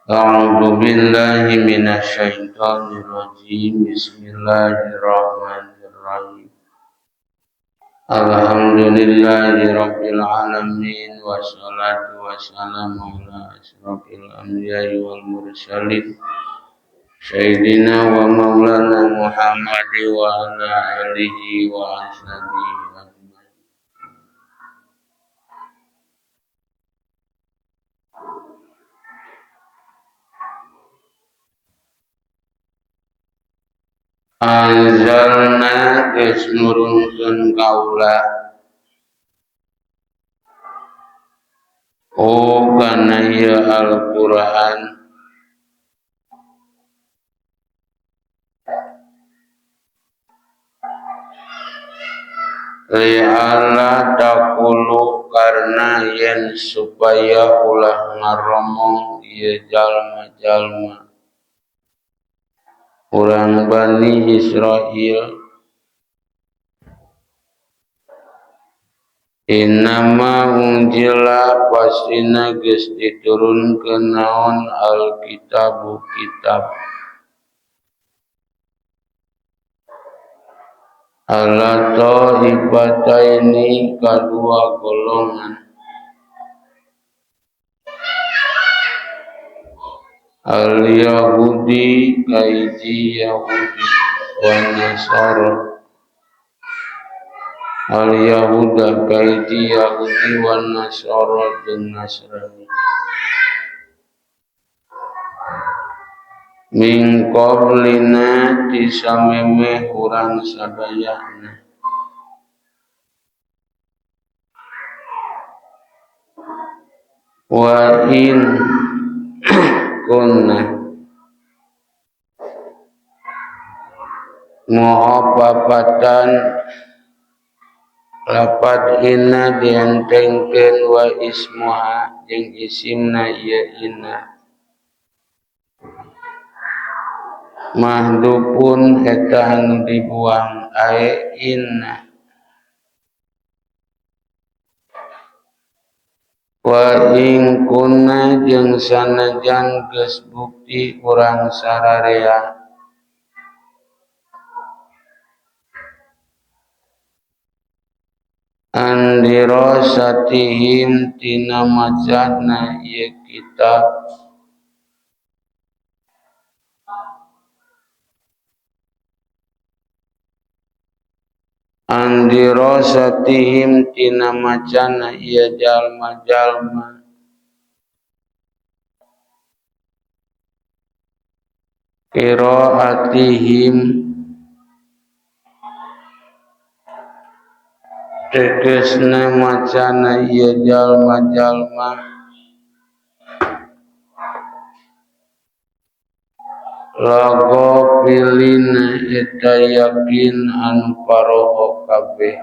A'udzu billahi minasyaitonir rajim. Bismillahirrahmanirrahim. Alhamdulillahi rabbil alamin wassalatu wassalamu ala asyrafil anbiya'i wal mursalin sayyidina wa maulana Muhammad wa ala alihi wa ashabihi ajmain. Anzalna geus nurunkeun kaula o kana ieu Al-Qur'an li'alla taqulu karna yen supaya ulah ngaromong ieu jalma-jalma urang Bani Israil innama unjila pastina geus diturunkeun naon alkitabu kitab ala taifataini kadua golongan al Yahudi kaiji Yahudi wa Nasara al Yahuda kaiji Yahudi wa Nasara jeung Nasrani min qablina ti samemeh urang sadayana wa in kunna mu'affafatan lapat inna dientengkeun wa ismuha jeung isimna ieu inna mahdhufun eta anu dibuang ae inna wa in kunna jeung sanajan geus bukti urang sararea andirasatihim tina macana ieu kitab andirasatihim tina macana ieu jalma-jalma qiraatihim tegesna macana ieu jalma-jalma lagofilina eta yakin anu paroho kabeh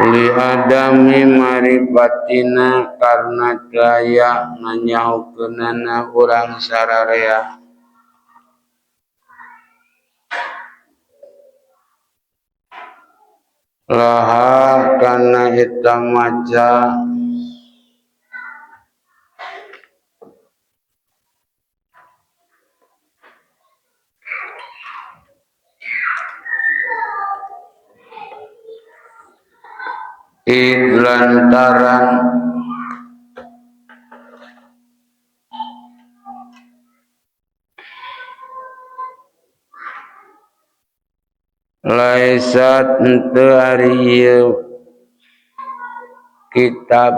li adami marifatina karna daya nganyahokeunana urang sararea laha kana eta maca id lantaran laisat henteu ari ieu kitab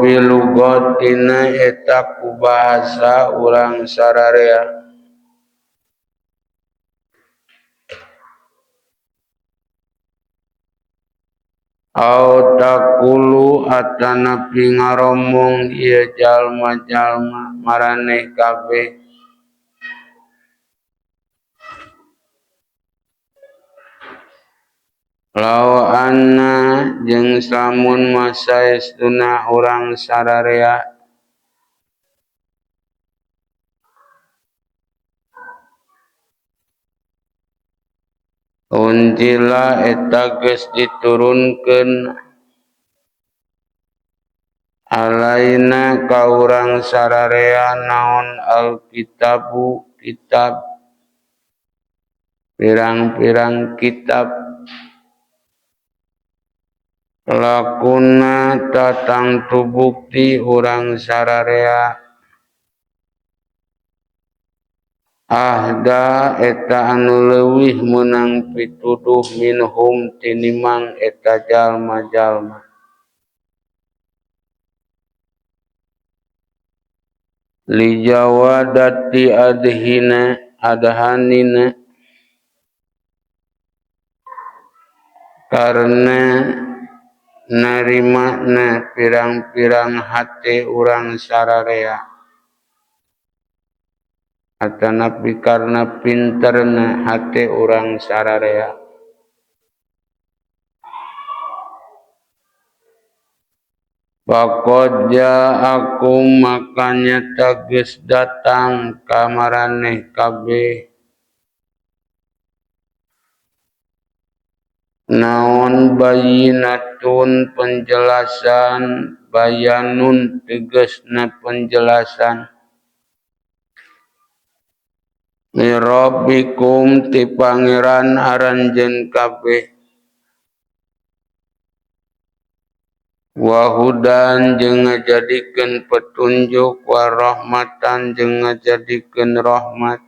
bilugotina eta ku bahasa urang sararea au taqulu atanapi ngaromong ieu jalma-jalma maraneh kabeh law anna jeung lamun mah saestuna urang sararea Unzila eta geus diturunkeun alaina ka urang sararea naon alkitabu kitab pirang-pirang kitab lakuna tatangtu bukti urang sararea ahda eta anu leuwih meunang pituduh minhum tinimang eta jalma-jalma lijawadati adhina adhanina karena narimana pirang-pirang hate urang sararea atanapi karena pinterna hate urang sararea. Faqad ja'akum makanya geus datang ka maraneh kabeh naon bayinatun penjelasan bayanun tegasna penjelasan mirabbikum ti pangeran aranjeun kabeh wahudan jeung ngajadikeun petunjuk warahmatan jeung ngajadikeun rahmat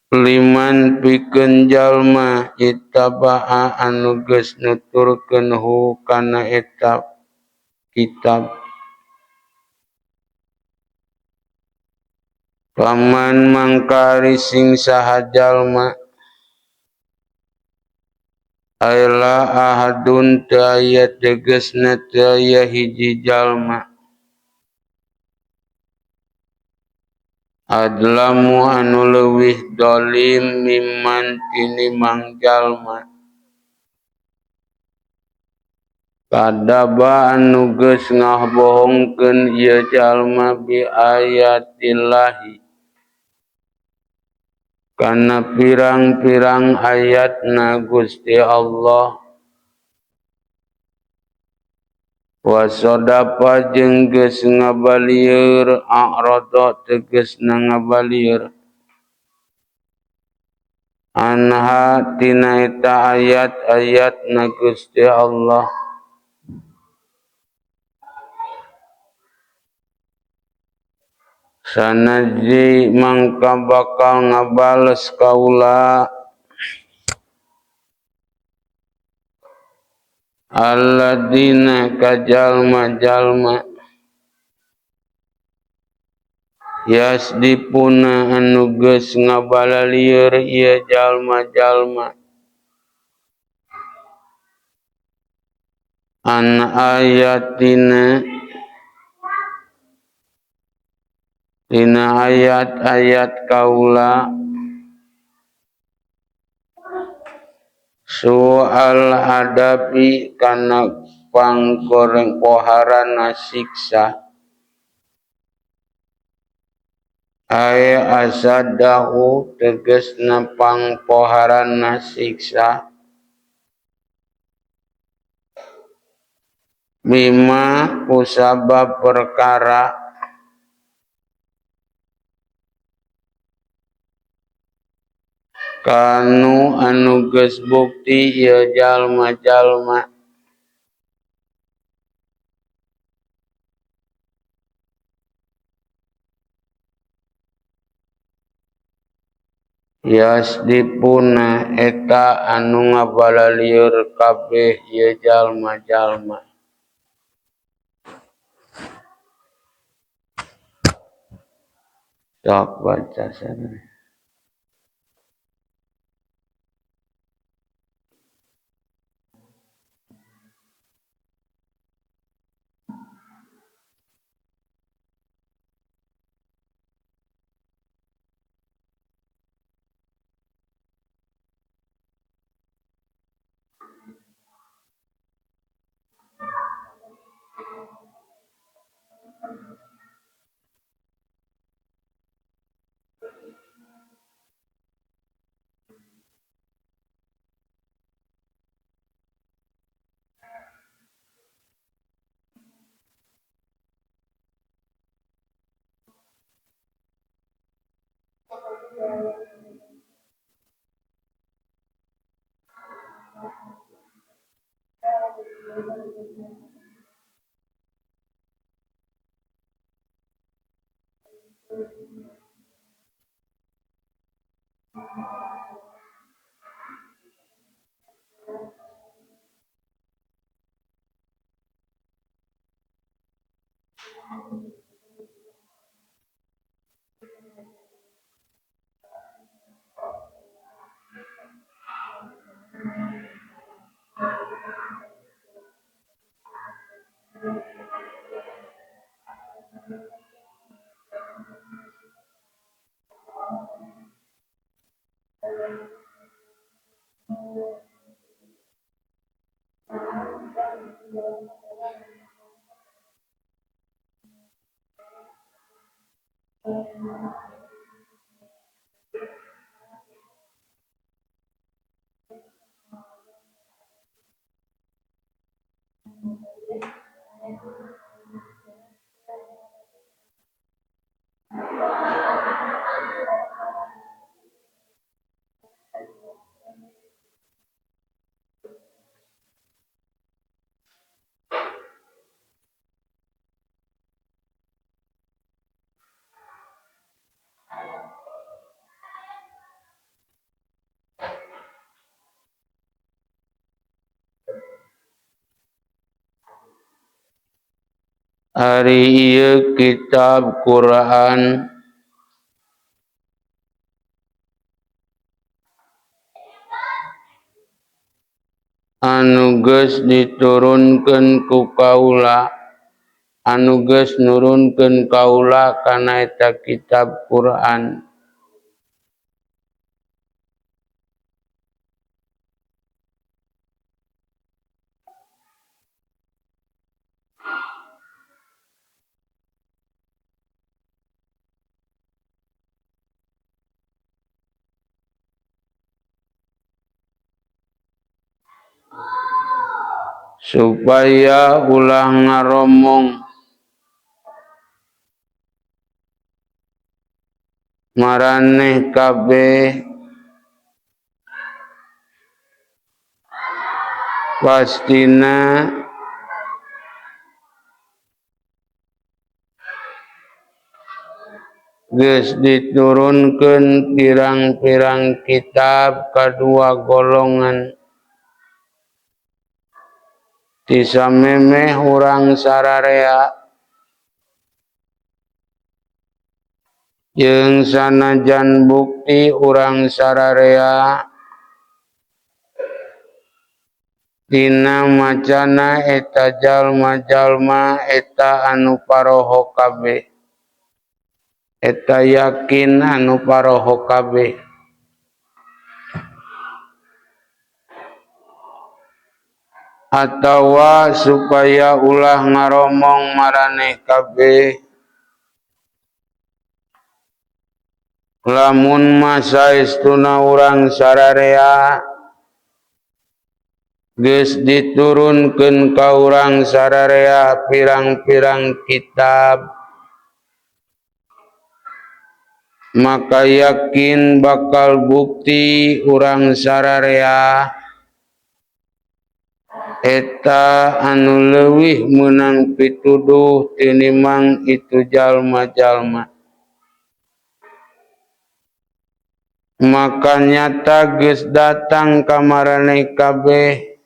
liman pikeun jalma ittaba'a anu geus nuturkeun hu kana eta kitab. Paman mangkari sing saha jalma aila ahadun teu aya tegasna teu aya hiji jalma adlamu anu leuwih dolim mimman tinimang jalma kadaba anu geus ngabohongkeun ieu jalma bi ayatillahi kana pirang-pirang ayatna Gusti Allah wasodapa jeung geus ngabalieur a'rada tegasna ngabalieur anha tina eta ayat-ayatna Gusti Allah. Sanaji mangka bakal ngabales kaula alladina kajalma-jalma yasdipuna anu geus ngabalalieur ieu jalma-jalma an ayatina dina ayat-ayat kaula soal adabi kana panggoreng poharana siksa ae asadahu tegasna pangpoharana siksa bima kusabab perkara kanu anu geus bukti ieu jalma-jalma yasdipuna eta anu ngabalalieur kabeh ieu jalma-jalma. Sok baca sana. Ari ieu kitab Quran anu geus diturunkeun ku kaula anu geus nurunkeun kaula kana eta kitab Quran. Supaya ulah ngaromong maraneh kabeh pastina geus diturunkeun pirang-pirang kitab kadua golongan ti samemeh urang sararea jeung sanajan bukti urang sararea dina macana eta jalma-jalma eta anu paroho kabeh eta yakin anu paroho kabeh. Atawa supaya ulah ngaromong maraneh kabeh lamun mah saestuna urang sararea geus diturunkeun ka urang sararea pirang-pirang kitab maka yakin bakal bukti urang sararea eta anu leuwih meunang pituduh tinimbang itu jalma-jalma. Maka nyata geus datang ka maraneh kabeh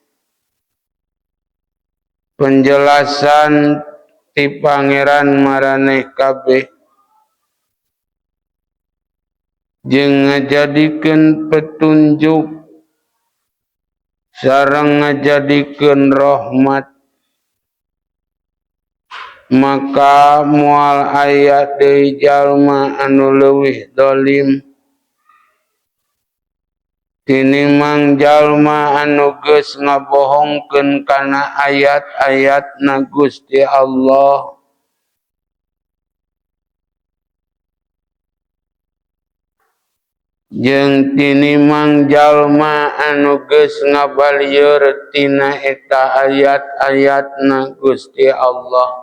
penjelasan ti pangeran maraneh kabeh jeung ngajadikeun petunjuk sareng ngajadikeun rahmat. Maka moal aya deui jalma anu leuwih dolim tinimbang jalma anu geus ngabohongkeun kana ayat-ayatna Gusti Allah. Jeung tinimbang jalma anu geus ngabalieur tina eta ayat-ayatna Gusti Allah.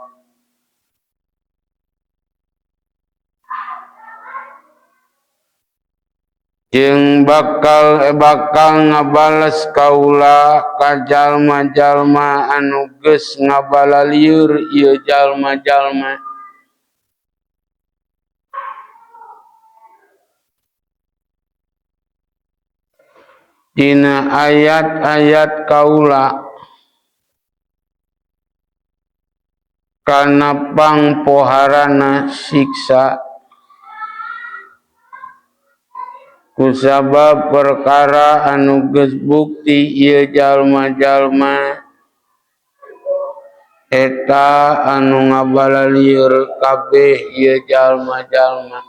Jeung bakal bakal ngabales kaula ka jalma-jalma anu geus ngabalalieur ieu jalma-jalma. Dina ayat-ayat kaula kana pangpoharana siksa kusabab perkara anu geus bukti ieu jalma-jalma eta anu ngabalalieur kabeh ieu jalma-jalma.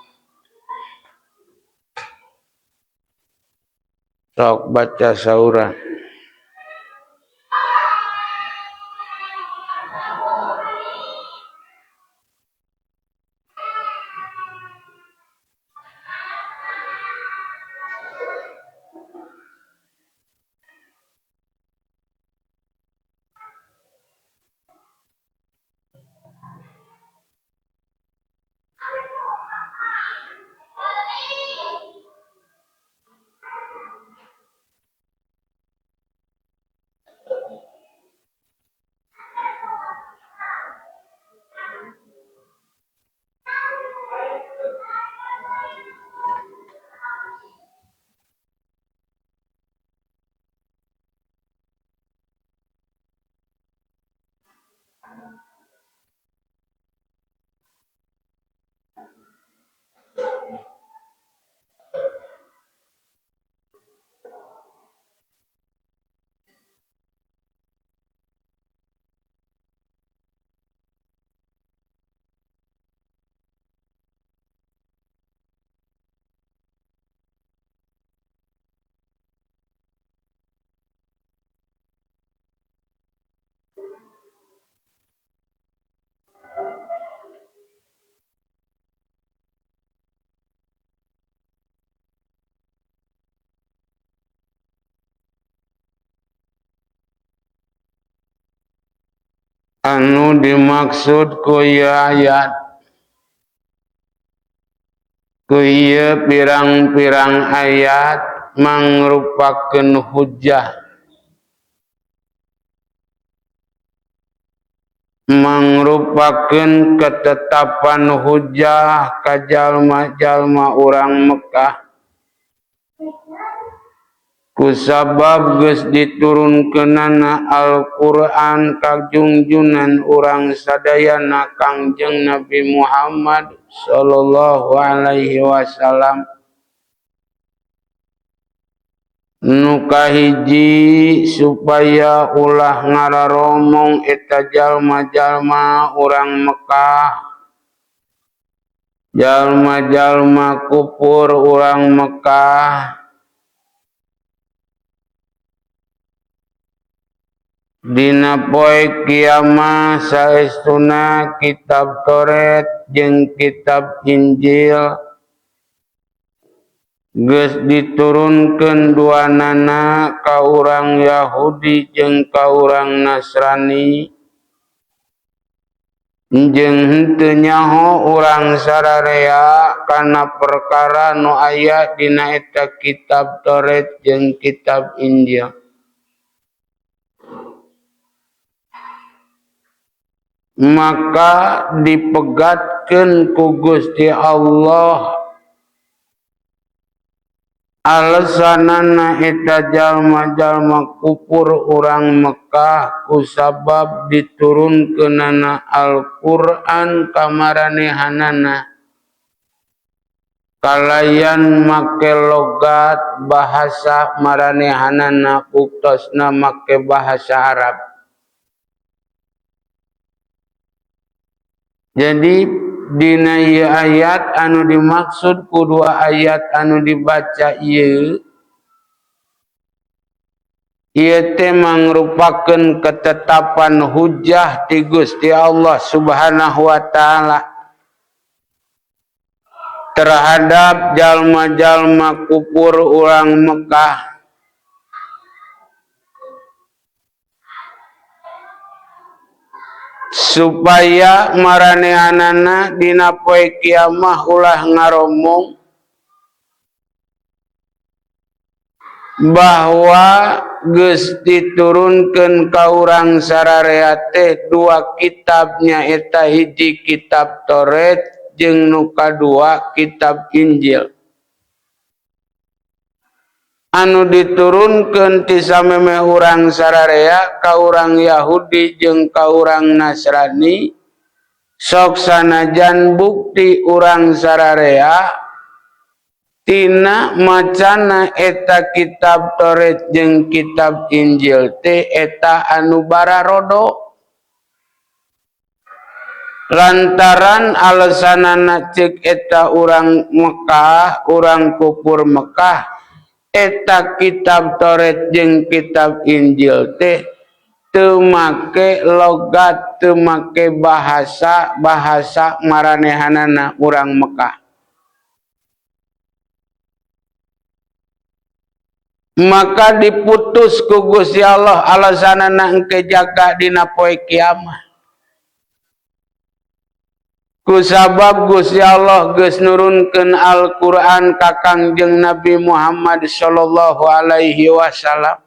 Sok baca saurang. Anu dimaksud ku ieu ayat, ku ieu pirang-pirang ayat mangrupakeun hujah, mangrupakeun ketetapan hujah ka jalma-jalma urang Mekah kusabab geus diturunkeunana Al-Qur'an ka junjunan urang sadayana Kangjeng Nabi Muhammad sallallahu alaihi wasallam. Nu kahiji supaya ulah ngararomong eta jalma-jalma urang Mekah, jalma-jalma kufur urang Mekah dina poe kiamah saestuna kitab Taurat jeung kitab Injil geus diturunkeun duanana ka urang Yahudi jeung ka urang Nasrani, jeung henteu nyaho urang sararea kana perkara nu aya dina eta kitab Taurat jeung kitab Injil. Maka dipegatkeun ku Gusti Allah alesanana eta jalma-jalma kufur urang Mekah kusabab diturunkeunana Al-Qur'an ka maranehanana kalayan make logat bahasa maranehanana buktosna make bahasa Arab. Jadi dina ieu ayat anu dimaksud ku dua ayat anu dibaca ieu, ieu teh mangrupakeun ketetapan hujah ti Gusti Allah Subhanahu wa taala terhadap jalma-jalma kufur urang Mekah. Supaya maranehanana dina poe kiamah ulah ngaromong Bahwa geus diturunkeun ka urang sararea teh dua kitab, nyaeta hiji kitab Taurat jeung nu kadua kitab Injil anu diturunkeun ti samemeh urang sararea ka urang Yahudi jeung ka urang Nasrani. Sok sanajan bukti urang sararea tina macana eta kitab Taurat jeung kitab Injil teh eta anu bararodo, lantaran alasanana ceuk eta urang Mekah, urang kufur Mekah, eta kitab Taurat jeung kitab Injil teh teu make logat, teu make bahasa bahasa maranehanana urang Mekah. Maka diputus ku Gusti Allah, alasanana engke jaga dina poe kiamat, kusabab Gusti Allah geus nurunkeun Al-Qur'an ka Kangjeng Nabi Muhammad sallallahu alaihi wasallam.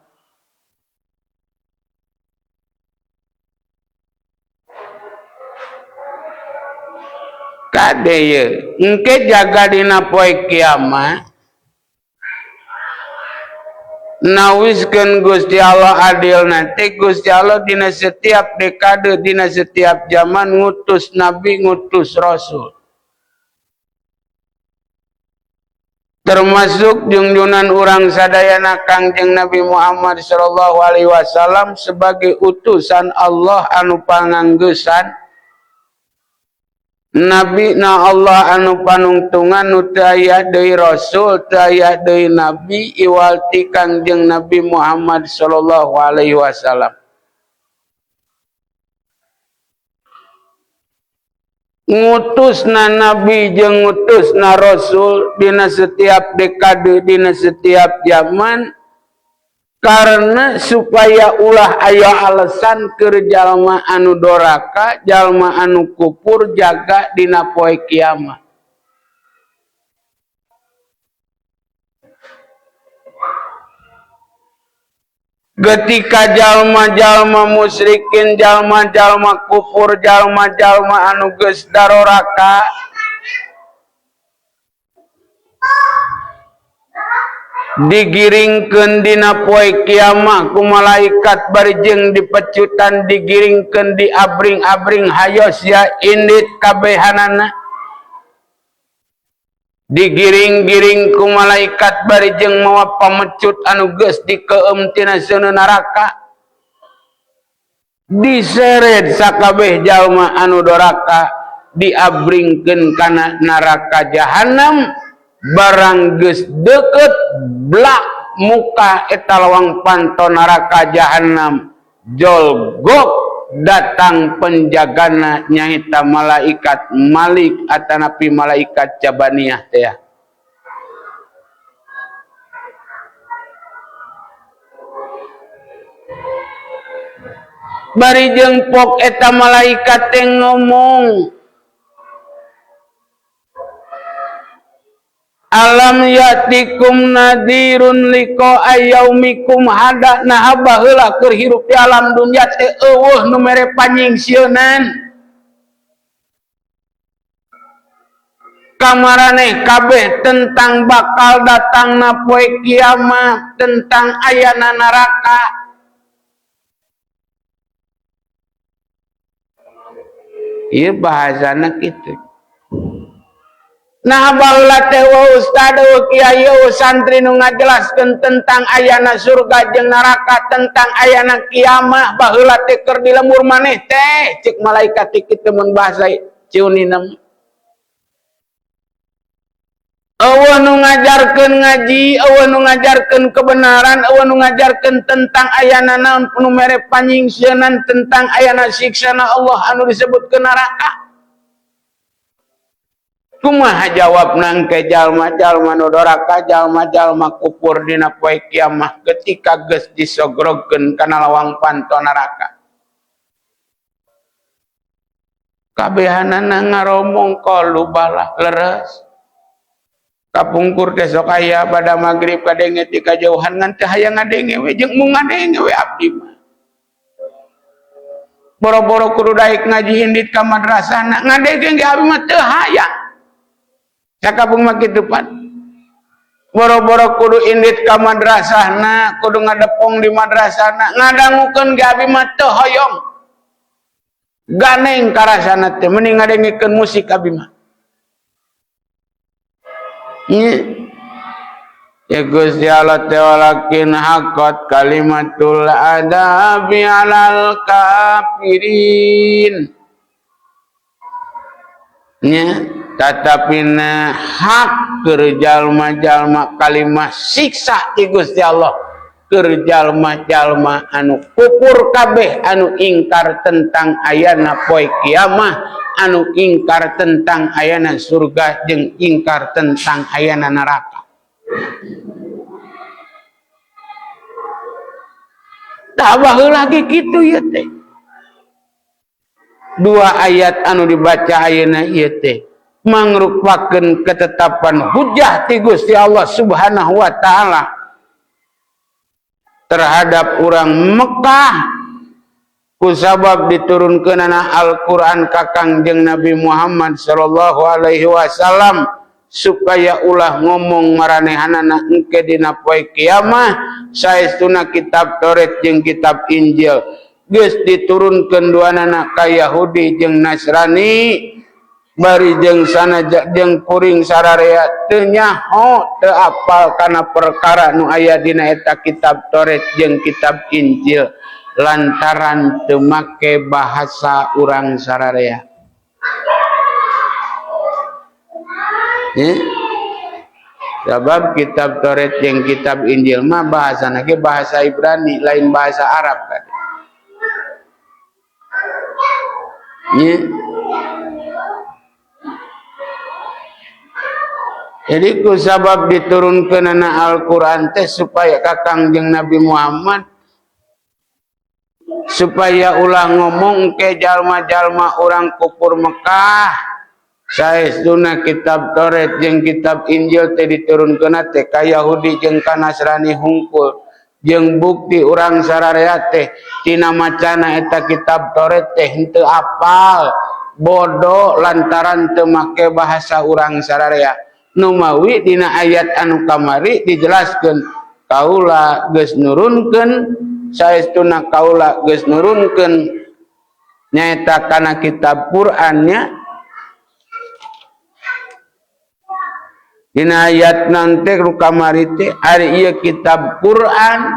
Kade ye engke jaga dina poe kiamat, nawiskeun Gusti Allah adil. Nanti Gusti Allah dina setiap dekade, dina setiap zaman ngutus nabi, ngutus rasul, termasuk junjunan urang sadayana Kangjeng Nabi Muhammad sallallahu alaihi wasallam sebagai utusan Allah anu panganggeusan, nabi na Allah anu panungtungan, nu teu aya deui rasul, teu aya deui nabi iwal ti Kangjeng Nabi Muhammad sallallahu alaihi wasallam. Ngutusna nabi jeung ngutusna rasul dina setiap dekade, dina setiap zaman, karena supaya ulah aya alasan keur jalma anu doraka, jalma anu kufur jaga dina poe kiamat. Ketika jalma-jalma musyrikin, jalma-jalma kufur, jalma-jalma anu geus daroraka digiringkeun dina poe kiamah ku malaikat bari jeung dipecutan, digiringkeun, diabring-abring, hayo sia indit kabehanana, digiring-giring ku malaikat bari jeung mawa pamecut anu geus dikeum tina seuneu neraka, diseret sakabeh jalma anu doraka, diabringkeun kana neraka jahanam. Barang geus deukeut, blak muka eta lawang panto neraka jahanam, jolgok datang penjagana, nyaeta malaikat Malik atanapi malaikat Jabaniyah teh. Bari jeung pok eta malaikat teh ngomong, "Alam yatikum nadirun liqa yaumikum hada?" Nah, baheula keur hirup di alam dunya teh eueuh nu mere panyingsieunan kamaraneh kabeh tentang bakal datangna poe kiamat, tentang ayana neraka? Ieu bahasana kitu. Nah, baheula teh ustad, kiai, santri nu ngajelaskeun tentang ayana surga jeung neraka, tentang ayana kiamah baheula teh keur di lembur maneh teh? Cek malaikat kitu mun bahasa ciunina. Eueuh nu ngajarkeun ngaji, eueuh nu ngajarkeun kebenaran, eueuh nu ngajarkeun tentang ayana naon, nu mere panyingsieunan tentang ayana siksana Allah anu disebutkeun neraka. Kumaha jawab nangke jalma-jalma nu doraka, jalma-jalma kufur dina poe kiamah ketika geus disogrogkeun kana lawang panto neraka? Kabehanana ngaromong, "Qalu bala," leres. Kapungkur teh sok aya pada magrib kadenge ti kajauhan ngan teu hayang ngadenge we jeung mung ngadenge we abdi mah. Boro-boro kudu daek ngaji indit ka madrasahna ngadenge ge abdi mah teu hayang. Sakapung mah kitu pan. Boro-boro kudu indit ka madrasahna, kudu ngadepong di madrasahna, ngadangukeun ge abdi mah teu hoyong. Ganeng karasana teh mending ngadengekeun musik abdi mah. Ya Gusti Allah teh walakin haqqat kalimatul adabi alal kafirin. Nya tatapina hak keur jalma-jalma kalimah siksa ti Gusti Allah keur jalma-jalma anu kufur kabeh, anu ingkar tentang ayana poe kiamah, anu ingkar tentang ayana surga jeung ingkar tentang ayana neraka. Tah baheula ge kitu ieu teh. Dua ayat anu dibaca ayeuna ieu teh mangrupakeun ketetapan hujah ti Gusti Allah Subhanahu wa taala terhadap urang Mekah kusabab diturunkeunana Al-Qur'an ka Kangjeng Nabi Muhammad sallallahu alaihi wasallam supaya ulah ngomong maranehanana engke dina poe kiamah saestuna kitab Taurat jeung kitab Injil geus diturunkeun duanana ka Yahudi jeung Nasrani bari jeung sanaja jeung kuring sararea teu nyaho teu apal kana perkara nu aya dina eta kitab Taurat jeung kitab Injil lantaran teu make bahasa urang sararea. Ya. Sabab kitab Taurat jeung kitab Injil mah bahasana ge bahasa Ibrani lain bahasa Arab kan. Ya. Jadi ku sabab diturunkeunana Al-Qur'an teh supaya ka Kangjeng Nabi Muhammad supaya ulah ngomong ke jalma-jalma urang kufur Mekah saestuna kitab Taurat jeung kitab Injil teh diturunkeunna teh ka Yahudi jeung ka Nasrani hungkul jeung bukti urang sararea teh tina macana eta kitab Taurat teh henteu apal bodoh lantaran teu make bahasa urang sararea. Numawi dina ayat anu kamari dijelaskeun kaula geus nurunkeun saestuna kaula geus nurunkeun nyaeta kana kitab Qur'annya dina ayat nanti nu kamari teh ari ieu kitab Qur'an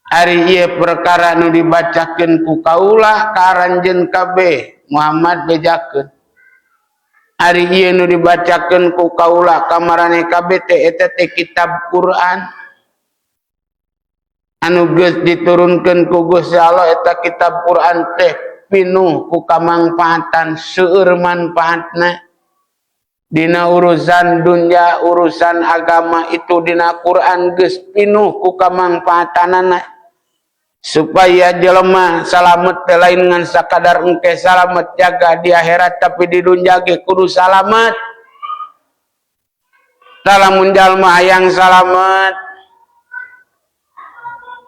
ari ieu perkara nu dibacakeun ku kaula ka aranjeun kabeh Muhammad bejakeun ari ieu nu dibacakeun ku kaula ka maraneh kabeh teh eta teh kitab Qur'an anu geus diturunkeun ku Gusti Allah eta kitab Qur'an teh pinuh ku kamangfaatan seueur manfaatna dina urusan dunya urusan agama itu dina Qur'an geus pinuh ku kamangfaatanana supaya jelema salamet teh lain ngan sakadar engke salamet jaga di akhirat tapi di dunya ge kudu salamet. Tah lamun jalma hayang salamet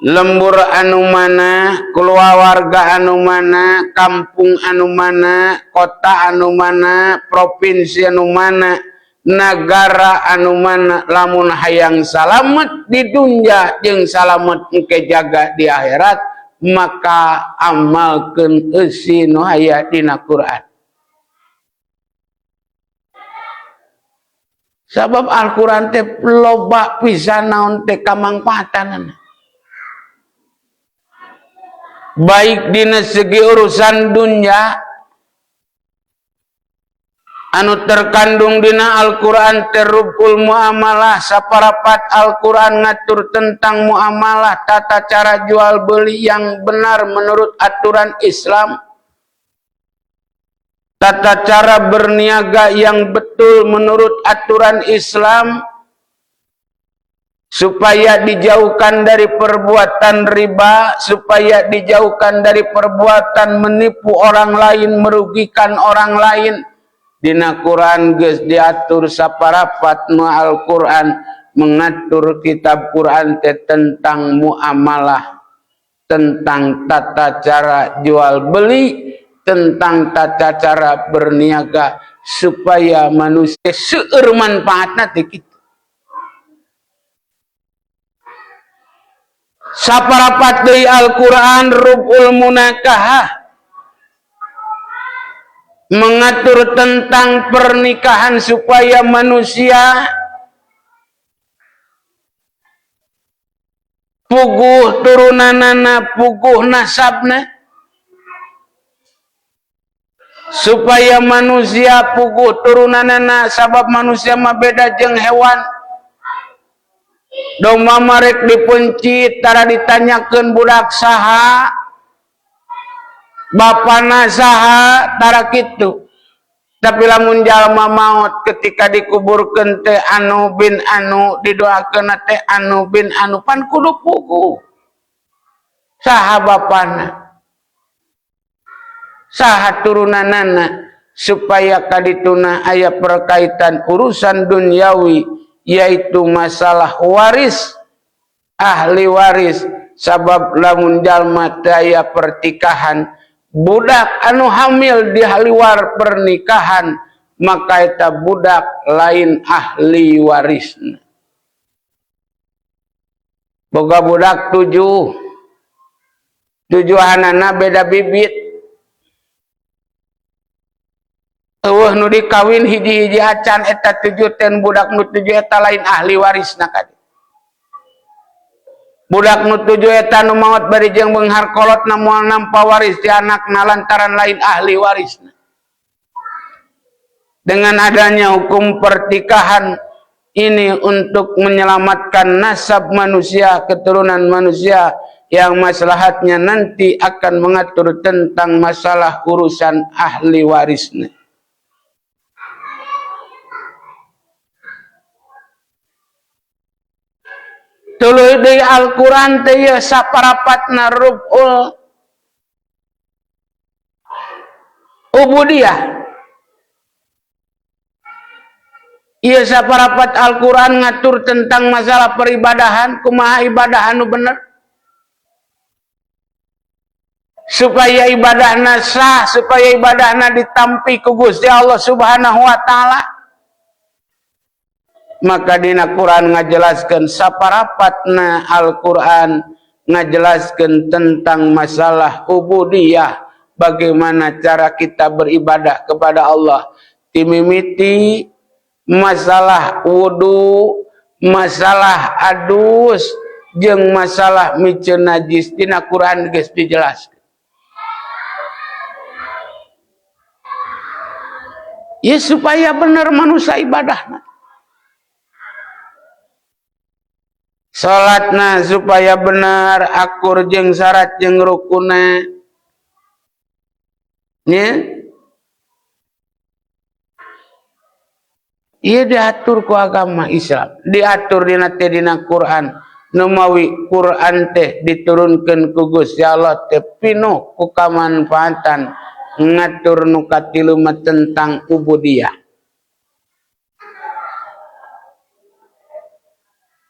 lembur anu mana, keluarga anu mana, kampung anu mana, kota anu mana, provinsi anu mana, nagara anu mana, lamun hayang salamet di dunya jeung salamet engke jaga di akhirat maka amalkeun eusi nu aya dina Quran. Sabab Al-Quran teh loba pisan naon teh kamangfaatanana. Baik dina segi urusan dunya anu terkandung dina Al-Quran terubul muamalah saparapat Al-Quran ngatur tentang muamalah tata cara jual beli yang benar menurut aturan Islam, tata cara berniaga yang betul menurut aturan Islam supaya dijauhkan dari perbuatan riba, supaya dijauhkan dari perbuatan menipu orang lain, merugikan orang lain. Dina Quran geus diatur saparapat nu Al-Quran mengatur kitab Quran teh tentang muamalah, tentang tata cara jual beli, tentang tata cara berniaga supaya manusia seueur manfaatna teh kitu. Saparapat deui Al-Quran rubul munakahah mengatur tentang pernikahan supaya manusia puguh turunanana, puguh nasabna, supaya manusia puguh turunanana, sabab manusia mah beda jeung hewan. Domba marek dipencit tara ditanyakeun budak saha, bapana saha, tara kitu. Tapi lamun jalma maot ketika dikuburkeun teh anu bin anu, didoakeun teh anu bin anu, pan kudu puguh saha bapana, saha turunanana, supaya kadituna aya perkaitan urusan duniawi, yaitu masalah waris, ahli waris. Sabab lamun jalma teu aya pertikahan, budak anu hamil di luar pernikahan, maka eta budak lain ahli warisna. Boga budak 7, tujuhanana beda bibit, eueuh nu dikawin hiji-hiji acan, eta 7 ten budak nu 7 eta lain ahli warisna kadi. Budak nu 7 eta nu maot bari jeung beunghar kolotna moal nampa waris ti anakna lantaran lain ahli warisna. Dengan adanya hukum pertikahan ini untuk menyelamatkan nasab manusia, keturunan manusia yang maslahatnya nanti akan mengatur tentang masalah urusan ahli warisnya. Tuluy deui Al-Qur'an teh ieu saparapatna rubul ubudiyah. Ieu saparapat Al-Qur'an ngatur tentang masalah peribadahan, kumaha ibadah anu bener supaya ibadahna sah, supaya ibadahna ditampi ku Gusti Allah Subhanahu wa taala. Maka dina Quran ngajelaskeun saparapatna Al-Quran ngajelaskeun tentang masalah ubudiyah, bagaimana cara kita beribadah kepada Allah. Timimiti masalah wudu, masalah adus, jeung masalah miceun najis dina Quran geus dijelaskeun. Ya supaya bener manusia ibadahna. Salatna supaya benar akur jeung syarat jeung rukunna. Nya? Ieu diatur ku agama Islam, diatur dina teh dina Quran. Nu mawi Quran teh diturunkeun ku Gusti Allah teh pinuh ku kamanfaatan ngatur nu katilu mah tentang ubudiyah.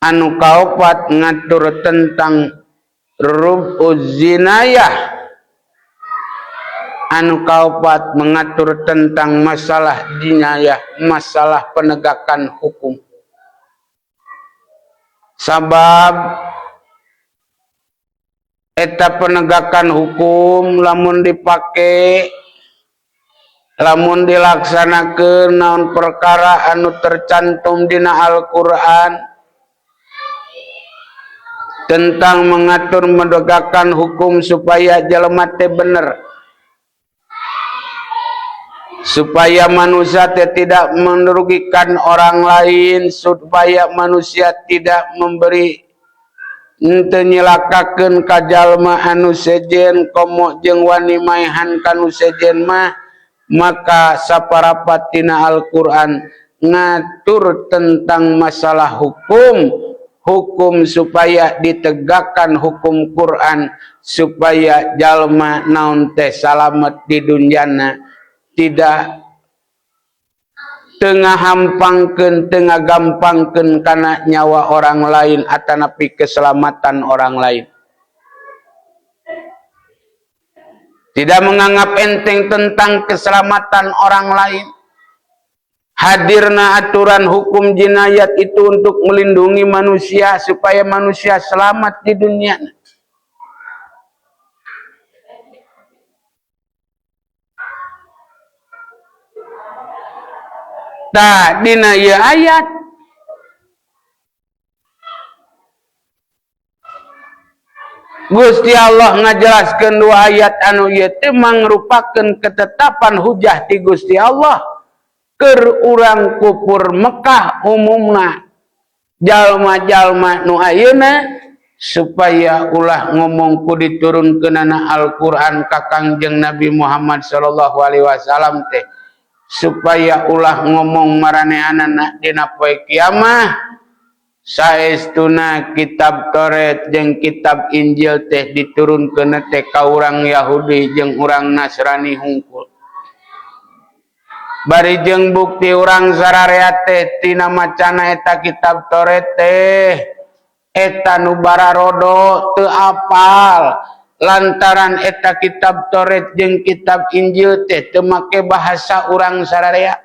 Anu kaopat ngatur tentang rubuz zinayah. Anu kaopat mengatur tentang masalah jinayah, masalah penegakan hukum. Sabab eta penegakan hukum lamun dipake, lamun dilaksanakeun naon perkara anu tercantum dina Al-Qur'an tentang mengatur menegakkan hukum supaya jelema teh bener, supaya manusia teh tidak merugikan orang lain, supaya manusia tidak memberi henteu nyilakakeun ka jalma anu sejen komo jeung wani maehan ka nu sejen mah. Maka saparapat tina Al-Qur'an ngatur tentang masalah hukum, hukum supaya ditegakkan hukum Quran supaya jalma naon teh salamet di dunyana, tidak Teu ngahampangkeun, teu ngagampangkeun kana nyawa orang lain atanapi keselamatan orang lain. Tidak menganggap enteng tentang keselamatan orang lain. Hadirna aturan hukum jinayat itu untuk melindungi manusia supaya manusia selamat di dunia. Tah, dina ieu ayat Gusti Allah ngajelaskeun dua ayat anu ieu teh mangrupakeun ketetapan hujah ti Gusti Allah keur urang kufur Mekah, umumna jalma-jalma nu ayeuna, supaya ulah ngomong ku diturunkeunana Al-Qur'an ka Kangjeng Nabi Muhammad sallallahu alaihi wasallam teh, supaya ulah ngomong maranehanana dina poe kiamah saestuna kitab Taurat jeung kitab Injil teh diturunkeun teh ka urang Yahudi jeung urang Nasrani hungkul. Bari jeung bukti urang sararea teh tina macana eta kitab Taurat teh, eta nu bararodo teu apal, lantaran eta kitab Taurat jeung kitab Injil teh teu make bahasa urang sararea.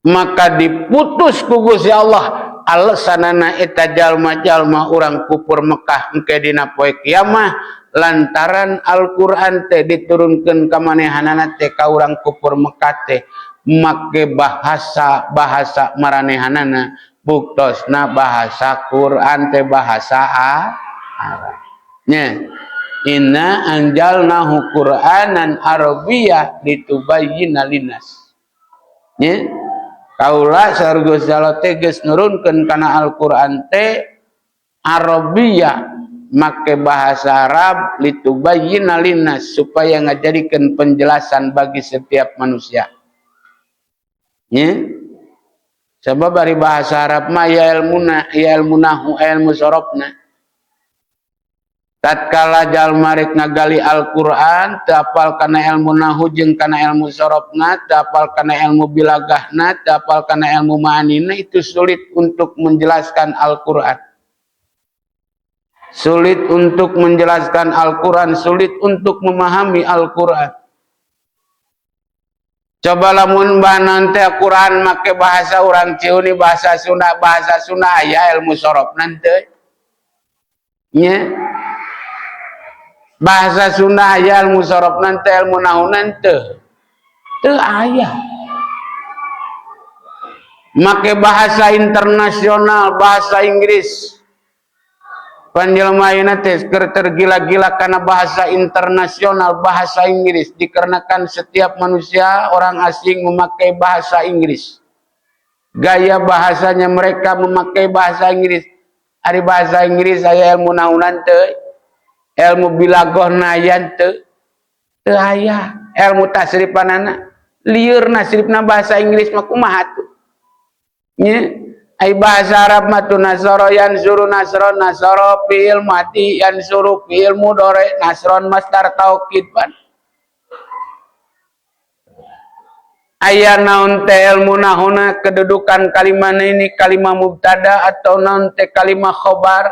Maka diputus ku Gusti Allah alasanana eta jalma-jalma urang kufur Mekah engke dina poe kiamah, lantaran Al-Qur'an teh diturunkeun ka manehanana teh ka urang kufur Mekah teh make bahasa-bahasa maranehanana, buktosna bahasa Quran teh bahasa Arab nya. Inna anjalnahu Qur'anan Arabiyyah litubayyina linnas nya. Kaula saur Gusti Allah teh geus nurunkeun kana Al-Qur'an teh Arabiyah, make bahasa Arab, litubayyina linnas, supaya ngajadikeun penjelasan bagi setiap manusia nya. Sebab dari bahasa Arab mah ya ilmuna, ya ilmu nahu, ilmu sorobna. Tatkala jalma rek ngagali Al-Qur'an teu apal kana ilmu nahu jeung kana ilmu sorobna, teu apal kana ilmu bilagahna, teu apal kana ilmu ma'anina, itu sulit untuk menjelaskan Al-Qur'an. Sulit untuk menjelaskan Al-Qur'an, sulit untuk memahami Al-Qur'an. Coba lamun banan teh Quran make bahasa urang Ciuni, bahasa Sunda, bahasa Sunda aya ilmu sorobna teu nya. Bahasa Sunda aya ilmu sorobna teu, ilmu nahuna teu, teu aya. Make bahasa internasional, bahasa Inggris. Panjelma ayeuna teh keur tergila-gila kana bahasa internasional, bahasa Inggris, dikarenakan setiap manusia orang asing memakai bahasa Inggris. Gaya bahasanya mereka memakai bahasa Inggris. Ari bahasa Inggris aya ilmu naonan teu? Ilmu bilagohna aya teu? Teu aya. Ilmu tasrifanana lieur nasrifna bahasa Inggris mah kumaha tuh? Nya. Ai bahasa Arab mah tu nasara yansuru nasron, nasara fi'il mati, yansuru fi'il mudhari, nasron masdar taukid pan. Aya naon teh ilmu nahuna, kedudukan kalimah ini kalimah mubtada atau naon teh kalimah khobar,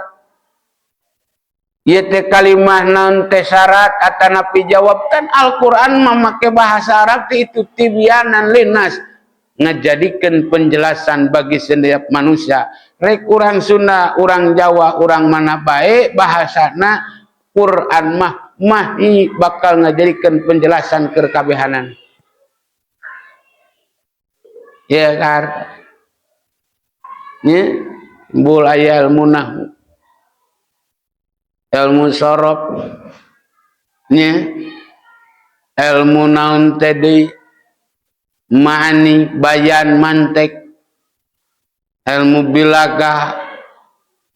ieu teh kalimah naon teh syarat atanapi jawab. Kan Al-Qur'an memakai bahasa Arab teh itu tibyanan linnas, ngajadikeun penjelasan bagi setiap manusia, rek urang Sunda, urang Jawa, urang mana bae bahasana, Quran mah mahi bakal ngajadikeun penjelasan keur kabehanan ya kar nya. Bul aya ilmu nahwu, ilmu sorof nya, ilmu naon teh deui, ma'ani, bayan, mantek, ilmu bilagah,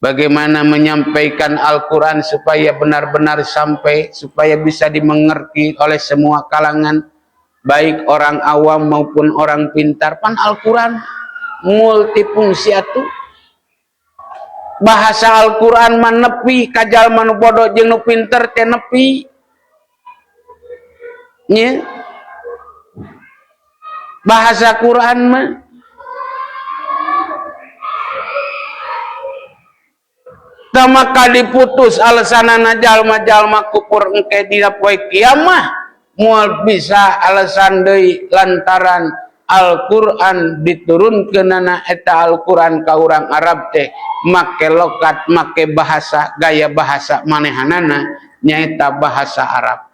bagaimana menyampaikan Al-Quran supaya benar-benar sampai, supaya bisa dimengerti oleh semua kalangan, baik orang awam maupun orang pintar. Pan Al-Quran multifungsi atuh. Bahasa Al-Quran mah nepi ka jalma nu bodoh jeung nu pinter teh nepi nya. Bahasa Quran mah maka diputus alasanana jalma-jalma kufur engke dina poe kiamah moal bisa alasan deui lantaran Al-Qur'an diturunkeunana eta Al-Qur'an ka urang Arab teh make lokat make bahasa gaya bahasa manehanana nyaeta bahasa Arab.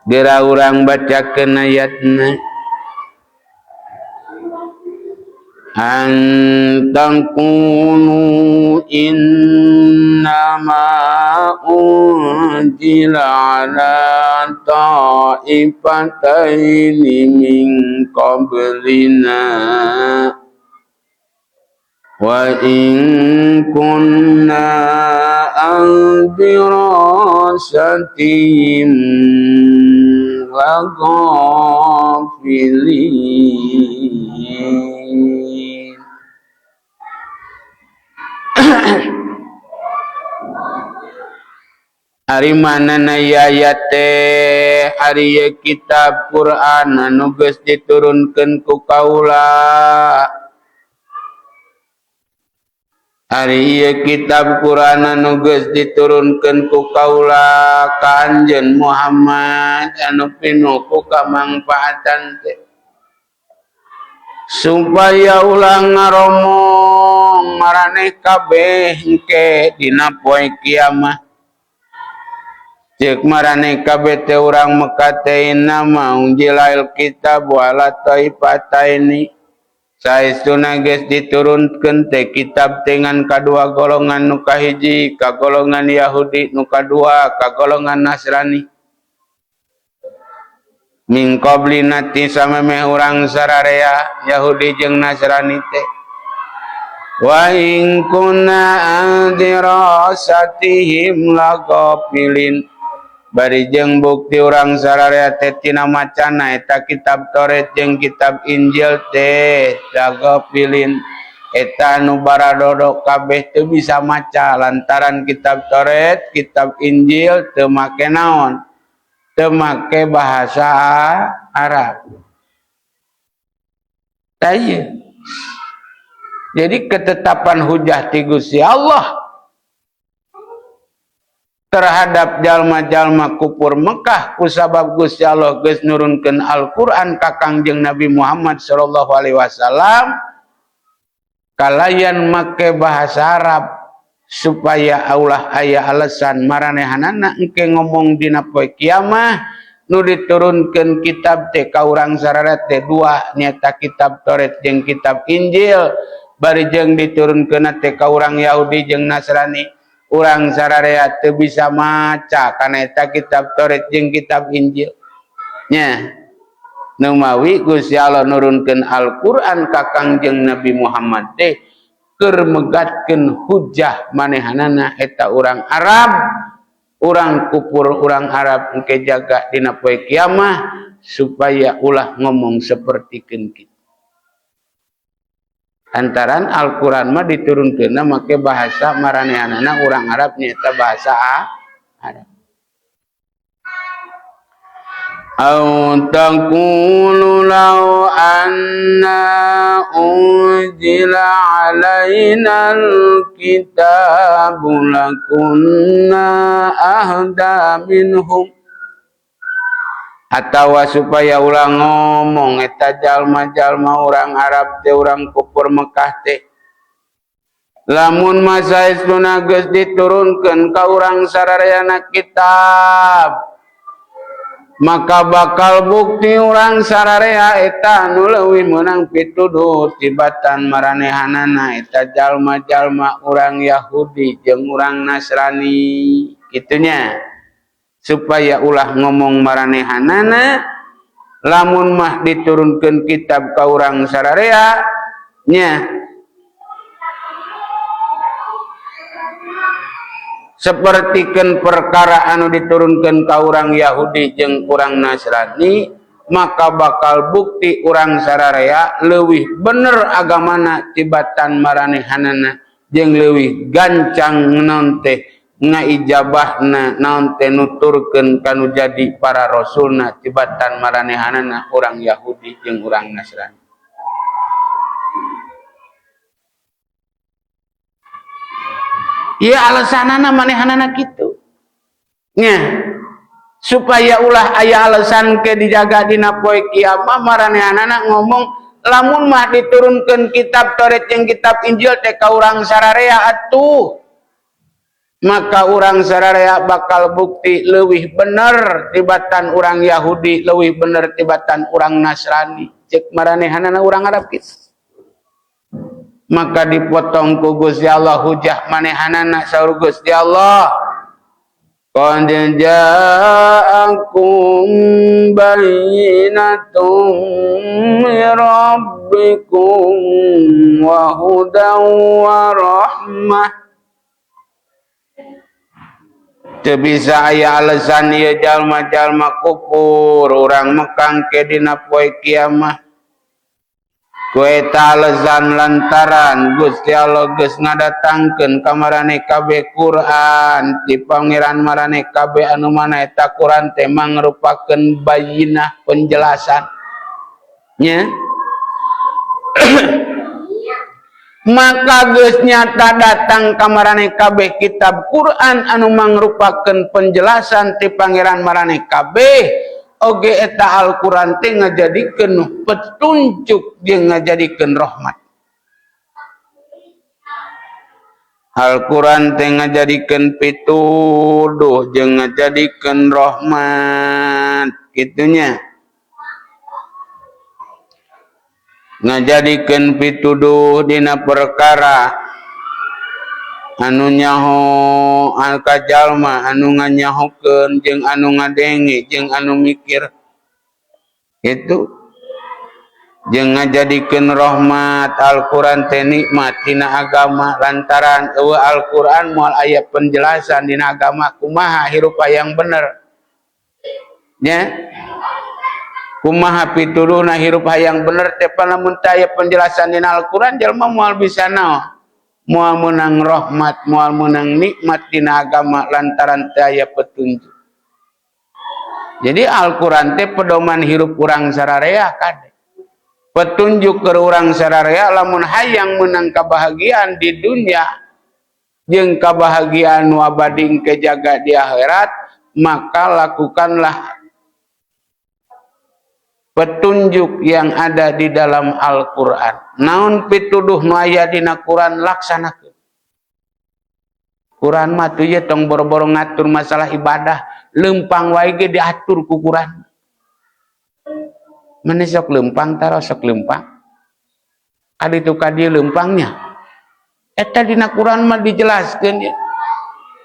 Geura urang bacakeun ayatna. An taqulu innama unzila ala ta'ifataini min qablina wa in kunna an dirasatihim laghafilin. Ari manana ayat teh ari ieu kitab Quran anu geus diturunkeun ku kaula. Ari ieu kitab Quran anu geus diturunkeun ku kaula ka anjeun Muhammad anu pinuh ku kamangfaatan teh supaya ulah ngaromong maraneh kabeh engke dina poe kiamah. Ceuk maraneh kabeh teh urang Mekah teh nama unjilail kitab wala taifataini. Saestuna geus diturunkeun teh kitab dengan kadua golongan, nu kahiji ka golongan Yahudi, nu kadua ka golongan Nasrani. Min qablina ti samemeh urang sararea Yahudi jeung Nasrani teh. Wa in kunna an dirasatihim lagafilin. Bari jeung bukti urang sararea teh tina macana eta kitab Taurat jeung kitab Injil teh lagafilin. Eta anu baradodok kabeh teu bisa maca lantaran kitab Taurat, kitab Injil teu make naon? Teu make bahasa Arab. Tah ieu. Jadi ketetapan hujah ti Gusti Allah terhadap jalma-jalma kufur Mekah kusabab Gusti Allah geus nurunkeun Al-Qur'an ka Kangjeng Nabi Muhammad sallallahu alaihi wasallam kalayan make bahasa Arab supaya ulah aya alasan maranehanana engke ngomong dina poe kiamah nu diturunkeun kitab teh ka urang sararea teh dua nyaeta kitab Taurat jeung kitab Injil bari jeung diturunkeun teh ka urang Yahudi jeung Nasrani. Urang sararea teu bisa maca kana eta kitab Taurat jeung kitab Injil. Nya nu mawi Gusti Allah nurunkeun Al-Qur'an ka Kangjeng Nabi Muhammad teh keur megatkeun hujah manehanana eta urang Arab, urang kufur urang Arab engke jaga dina poe kiamah supaya ulah ngomong sapertikeun kitu. Lantaran Al-Qur'an mah diturunkeunna make bahasa maranehanana urang Arab nyaeta bahasa Arab. Au taqulu law anna unzila alaina al-kitabu lakunna ahda minhum. Atawa supaya ulah ngomong eta jalma-jalma urang Arab teh urang kufur Mekah teh lamun masaestuna geus diturunkeun ka urang sarareana kitab maka bakal bukti urang sararea eta anu leuwih meunang pituduh tibatan maranehanana eta jalma-jalma urang Yahudi jeung urang Nasrani kitunya supaya ulah ngomong maranehanana lamun mah diturunkeun kitab ka urang sararea nya sapertikeun perkara anu diturunkeun ka urang Yahudi jeung urang Nasrani maka bakal bukti urang sararea leuwih bener agamana tibatan maranehanana jeung leuwih gancang naon teh Ngaijabahna naon teh nuturkeun kanu jadi para rasulna tibatan maranehanana urang Yahudi jeung urang Nasrani. Ieu alasanana manehanana kitu nya, supaya ulah aya alasan ke dijaga dina poe kiamat. Maranehanana ngomong lamun mah diturunkeun kitab Taurat jeung kitab Injil teh ka urang sararea atuh, maka urang sararea bakal bukti leuwih bener tibatan urang Yahudi, leuwih bener tibatan urang Nasrani, cek maranehanana urang Arab kitu. Maka dipotong ku Gusti Allah hujah manehanana. Saur Gusti Allah, qad ja'akum bayyinatum min rabbikum wa hudan wa rahmah. Teu bisa aya alasan ieu jalma-jalma kufur urang Mekah ke dina poe kiamah. Ku eta alasan lantaran Gusti Allah geus ngadatangkeun ka maraneh kabeh Quran ti Pangeran maraneh kabeh, anu mana eta Quran teh mangrupakeun bayinah, penjelasan nya. Maka geus nyata datang ka maraneh kabeh kitab Quran anu mangrupakeun penjelasan ti Pangeran maraneh kabeh. Oge eta Al-Quran teh ngajadikeun petunjuk jeung ngajadikeun rahmat. Al-Quran teh ngajadikeun pituduh jeung ngajadikeun rahmat, kitunya. Ngajadikeun pituduh dina perkara anu nyaho ka jalma, anu nganyahokeun jeung anu ngadenge jeung anu mikir itu, jeung ngajadikeun rahmat. Al-Quran teh nikmat dina agama, lantaran eueuh Al-Quran moal aya penjelasan dina agama kumaha hirup yang bener nya, kumaha pituduhna hirup hayang bener teh. Lamun teu aya penjelasan dina Al-Quran, jalma moal bisa naon, moal meunang rahmat, moal meunang nikmat dina agama lantaran teu aya petunjuk. Jadi Al-Quran teh pedoman hirup urang sararea kade, petunjuk ke urang sararea lamun hayang meunang kebahagiaan di dunia jeung kebahagiaan nu abadi kejaga di akhirat, maka lakukanlah petunjuk yang ada di dalam Al-Quran. Naon pituduh nu aya dina Quran, laksanakeun. Quran mah tuh ye tong boro-boro ngatur masalah ibadah, lempang wae ge diatur ku Quran. Mana sok lempang tara sok lempang. Kaditu ka dieu lempangnya. Eta dina Quran mah dijelaskeun ya.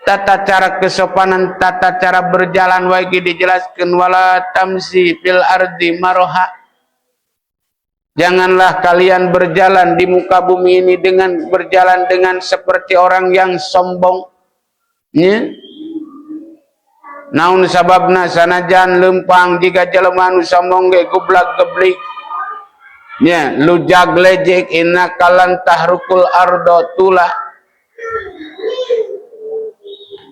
Tata cara kesopanan, tata cara berjalan wae ge dijelaskeun, wala tamsi fil ardi maroha. Janganlah kalian berjalan di muka bumi ini dengan berjalan dengan seperti orang yang sombong. Ya. Naon sababna? Sanajan lempang jika jelema nu sombong ge goblak geblik. Ya, lujag lejek, innaka lan tahrukul ardo tula.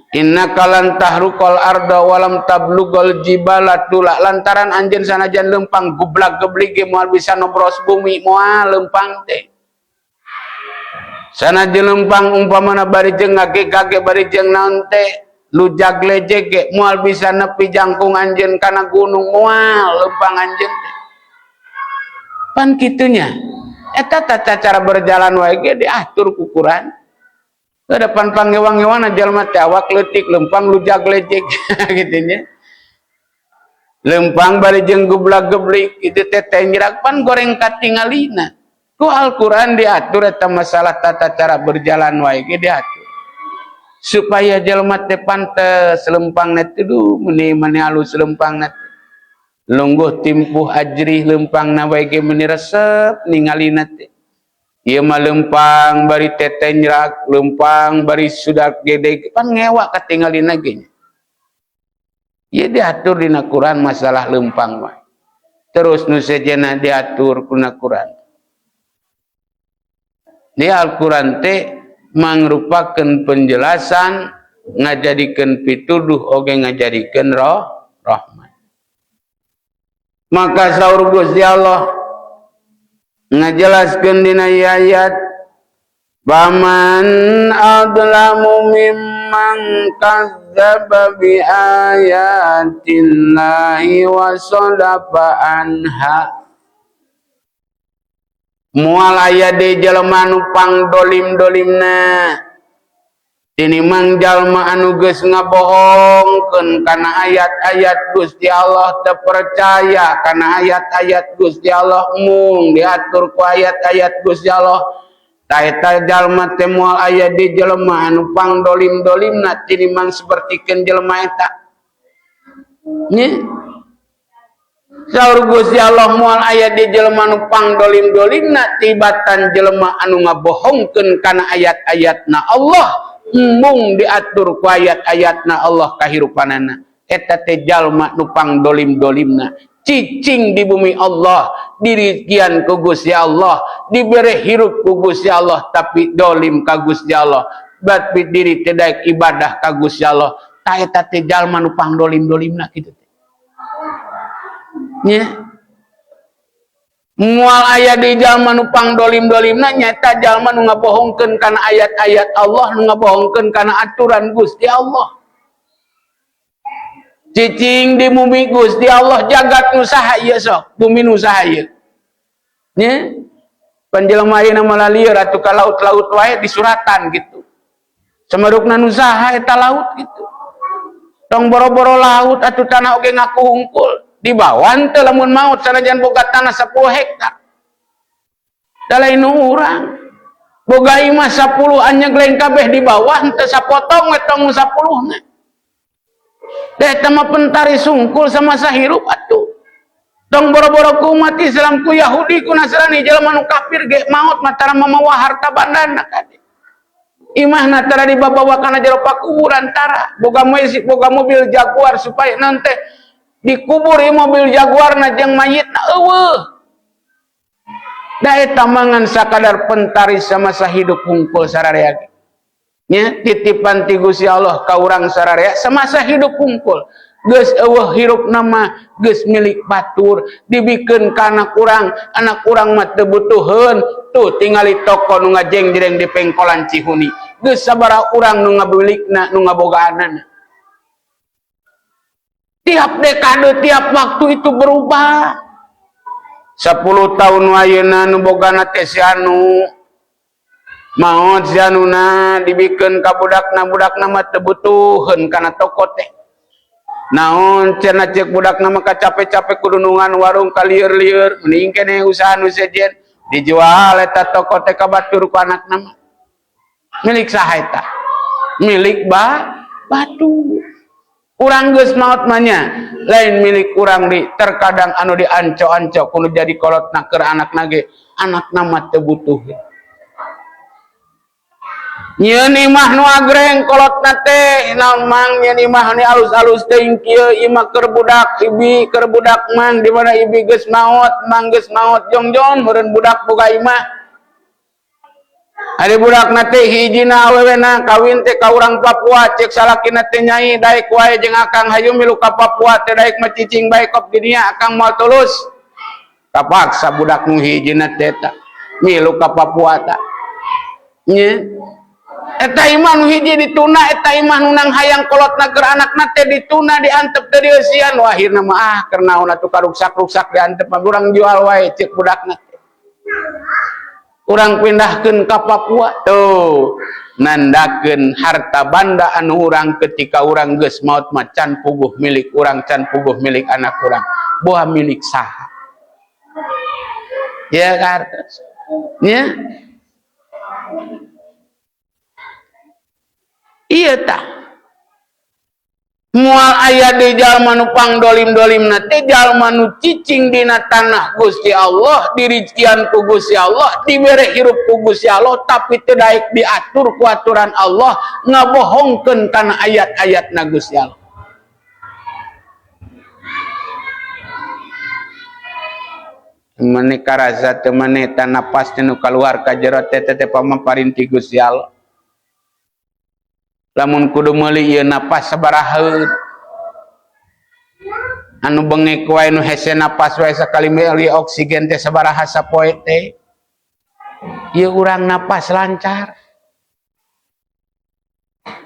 Innaka lan tahrukul ardo walam tablugul jibala tula. Lantaran anjeun sanajan lempang goblak geblik ge moal bisa nobros bumi, moal lempang teh. Sanajan lempang umpamana bari jeung ngage-gage bari jeung naon teh lujag lejek ge moal bisa nepi jangkung anjeun kana gunung, moal lempang anjeun teh. Pan kitunya. Eta tata cara berjalan wae ge diatur ku Quran. Ke depan pangewang-ewana jalma teh awak leutik lempang lujag lejek gitu nya. Lempang bari jeung goblak geblik itu teh tenggerak pan goreng katingalina. Ku Al-Quran diatur eta masalah tata cara berjalan wae ge diatur. Supaya jelema teh pantes lempangna teh duh meuni mani halus lempangna teh. Lungguh timpuh ajrih lempangna wae ge meuni resep ningalina teh. Ieu mah lempang bari tetenyrak, lempang bari sudak gede pan ngewa katingalina ge. Ieu diatur dina Quran masalah lempang mah. Terus nu sejenna diatur kuna Quran. Di Al-Quran teh mangrupakeun penjelasan Ngajadikeun pituduh oge ngajadikeun rahmat. Maka saur Gusti Allah ngajelaskeun dina ayat, "Faman adlamu mimman kadzdzaba bi ayatillahi wa sadafa anha." Moal aya deui jelema nu pangdolim-dolimna tinimbang jalma anu geus ngabohongkeun kana ayat-ayat Gusti Allah, teu percaya kana ayat-ayat Gusti Allah, mung diatur ku ayat-ayat Gusti Allah. Tah, eta jalma teh moal aya di jelema anu pangdolim-dolimna tinimbang sapertikeun jelema eta nya. Saur Gusti Allah, moal aya di jelema nu pangdolim-dolimna tibatan jelema anu ngabohongkeun kana ayat-ayatna Allah, embung diatur ku ayat-ayatna Allah kahirupanana. Eta teh jalma nu pangdolim-dolimna. Cicing di bumi Allah, dirikian ku Gusti Allah, dibere hirup ku Gusti Allah, tapi dolim ka Gusti Allah, bat diri teu daek ibadah ka Gusti Allah. Tah, eta teh jalma nu pangdolim-dolimna kitu teh nya. Moal aya di jalma nu pangdolim-dolimna nyaeta jalma nu ngabohongkeun kana ayat-ayat Allah, nu ngabohongkeun kana aturan Gusti Allah. Cicing di bumi Gusti Allah, jagat nu saha ieu? Sok, bumi nu saha ieu nya? Panjelema ayeuna malah lieur atuh, ka laut-laut wae disuratan gitu. Samarukna nu saha eta laut gitu? Tong boro-boro laut atuh, tanah oge ngaku hungkul. Dibawa teu lamun maut, sanajan boga tanah 10 hektar? Da lain urang. Boga imah 10 anjegleng kabeh dibawa henteu? Sapotong we tong 10 na. Da eta mah pentaris hungkul samasa hirup atuh. Tong boro-boro ku umat Islam, ku Yahudi, ku Nasrani, jelema nu kafir ge maot mah tara mamawa harta bandana kade. Imahna tara dibawa kana jero pakuburan, tara. Boga mobil, boga mobil Jaguar, supaya nanti dikubur ieu mobil Jaguar na jeung mayitna euweuh. Da eta mangan sakadar pentaris samasa hidup hungkul sararea ge. Nya, titipan ti Gusti Allah ka urang sararea semasa hidup hungkul. Geus euweuh hirup nama geus milik batur, dibikeun ka anak urang, anak urang mah teu butuheun. Tuh, tingali toko nu ngajeng-jreng di pengkolan Cihuni. Geus sabaraha urang nu ngabilikna, nu ngabogaanana? Tiap dekade, tiap waktu itu berubah. 10 tahun ayeuna nu bogana teh si anu, maot si anuna, dibikeun ka budakna, budakna mah teu butuheun kana toko teh. Naon cenah ceuk budakna mah, capek-capek kudu nungan warung kalieur-lieur, mending keneh usaha nu sejen. Dijual eta toko teh ka batur ku anakna mah. Milik saha eta? Milik batur. Urang geus maot mah nya lain milik urang di. Terkadang anu dianco-anco kudu jadi kolotna keur anakna ge, anakna mah teu butuh. Nyieun imah nu agreng kolotna teh, naon Mang, nyieun imah nu alus-alus teuing kieu, imah keur budak ibi, keur budak Mang, di mana ibi geus maot, Mang geus maot, jongjon meureun budak boga imah. Ari budakna teh hijina awewena kawin teh ka urang Papua, cek salakina teh, "Nyai, daek wae jeung akang, hayu milu ka Papua teh, daek mah cicing bae kop di dinya, akang moal tulus." Kapaksa budak nu hijina teh eta milu ka Papua ta. Nya. Eta imah nu hiji dituna, eta imah nu nang hayang kolotna keur anakna teh dituna, diantep teh dieusian. Wah, akhirna mah, ah, keur naon atuh karuksak-ruksak diantep mah, urang jual wae ceuk budakna teh. Urang pindahkeun ka Papua. Tuh, nandakeun harta banda anu urang ketika urang geus maot mah can puguh milik urang, can puguh milik anak urang. Boa milik saha? Ya kan? Ya. Iya tah. Moal aya di jalma nu pangdolim-dolimna teh jalma nu cicing dina tanah Gusti Allah, dirizkian ku Gusti Allah, dibere hirup ku Gusti Allah, tapi teu daek diatur ku aturan Allah, ngabohongkeun kana ayat-ayatna Gusti Allah. Mane karasa teu mane eta napas teh nu kaluar ka jero teh teh pamaparin ti Gusti Allah. Lamun kudu meuli ieu napas sabaraha, anu bengek wae, nu hese napas wae, sakali meuli oksigen teh sabaraha sapoe teh. Ieu urang napas lancar,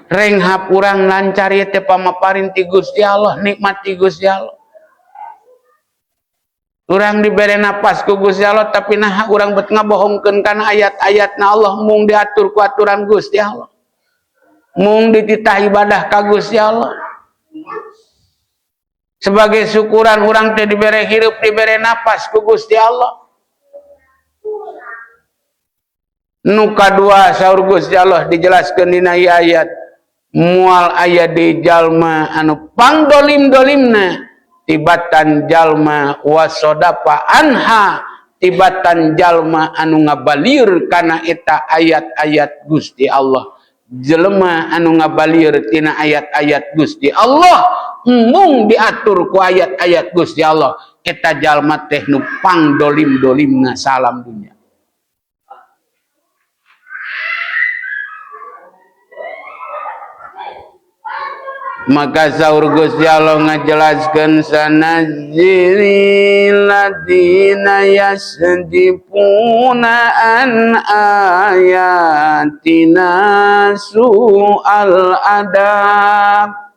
renghap urang lancar, ieu teh pamaparin ti Gusti Allah, nikmat ti Gusti Allah. Urang dibere napas ku Gusti Allah, tapi nah urang bet ngabohongkeun kana ayat-ayatna Allah, mung diatur ku aturan Gusti Allah, mung dititah ibadah ka Gusti Allah. Sebagai syukuran urang teh dibere hirup, dibere napas ku Gusti Allah. Nu kadua, saur Gusti Allah dijelaskeun dina ieu ayat, moal aya di jalma anu pangdolim-dolimna tibatan jalma wasodafa anha, tibatan jalma anu ngabalieur kana eta ayat-ayat Gusti Allah. Jelema anu ngabalieur tina ayat-ayat Gusti Allah, mung diatur ku ayat-ayat Gusti Allah, eta jalma teh nu pangdolim-dolimna salam dunya. Maka saur Gusti Allah ngajelaskeun, sanajzil ladina yasdifuna an ayatina su'al adab.